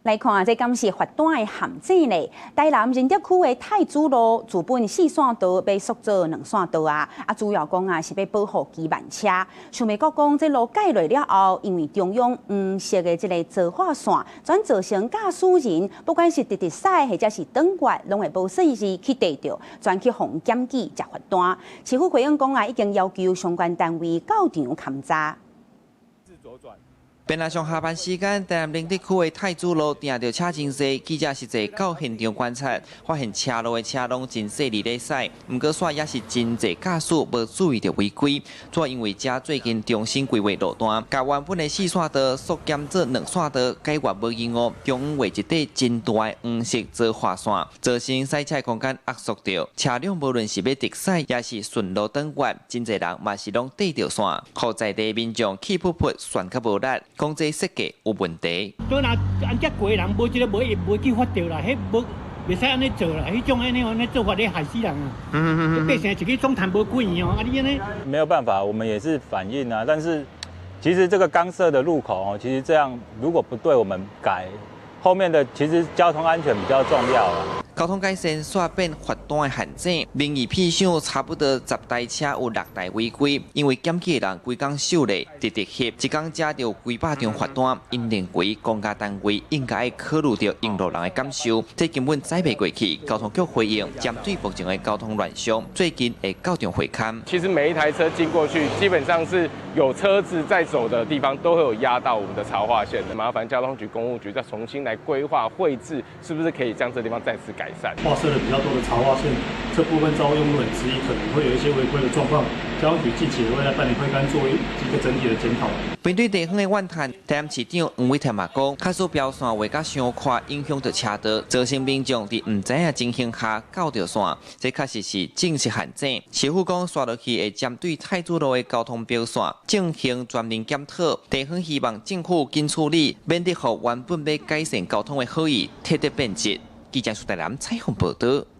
來看這敢是罰單的陷阱咧？台南仁德區的太子路，自本四線道欲縮做兩線道啊！啊，主要講啊是欲保護機慢車。想袂過講這路蓋落了後，因為中央黃色的這个槽化線，轉造成駕駛人不管是直直駛或者是轉彎，攏會無細膩去硩著，轉去予人檢舉食罰單。市府回應講啊，已經要求相關單位到場勘查。平常上下班時間，台南仁德區的太子路定著車真濟，記者實際到現場觀察，發現車路的車攏真細膩咧駛，毋過煞也是真濟駕駛無注意著違規。主要因為遮最近重新規劃路段，共原本的四線道縮減做兩線道，解決無疑誤，中央畫一塊真大的黃色槽化線，造成駛車空間壓縮著，車輛無論是欲直駛，抑是順路轉彎，真濟人嘛是攏硩著線，予在地民眾氣噗噗，旋較無力。講這設計有問題。都若按遮過人，無這个無無去發著啦，彼無袂使按呢做啦，彼種按呢按呢做法咧害死人啊！百姓一个總趁無幾年哦，啊你按呢？沒有辦法，我們也是反映啊。但是其實這個剛設的路口哦，其實這樣如果不對我們改，後面的其實交通安全比較重要啦。交通改善煞變罰單的陷阱，民意片上差不多10台車有六台違規，因為檢舉的人規工手咧直直翕，一工遮就有幾百張罰單。𪜶認為公家單位應該考慮著用路人的感受，這根本載袂過去。交通局回應，針對目前的交通亂象，最近會到場會勘。其實每一台車經過去，基本上是有車子在走的地方，都會有壓到我們的槽化線的。麻煩交通局、工務局再重新來規劃繪製，是不是可以將這地方再次改善？劃設了比較多的槽化線，這部分遭用路人質疑可能會有一些違規的狀況。交通局近期也會來辦理會勘，做一個整體的檢討。面對地方的怨嘆，台南市長黃偉哲嘛講，假使標線畫甲傷闊，影響著車道，造成民眾佇毋知影情形下絞著線，這確實是政策陷阱。市府講，紲落去會針對太子路的交通標線進行全面檢討，地方希望政府緊處理，免得予原本欲改善交通的好意徹底變質。記者蘇台南採訪報導。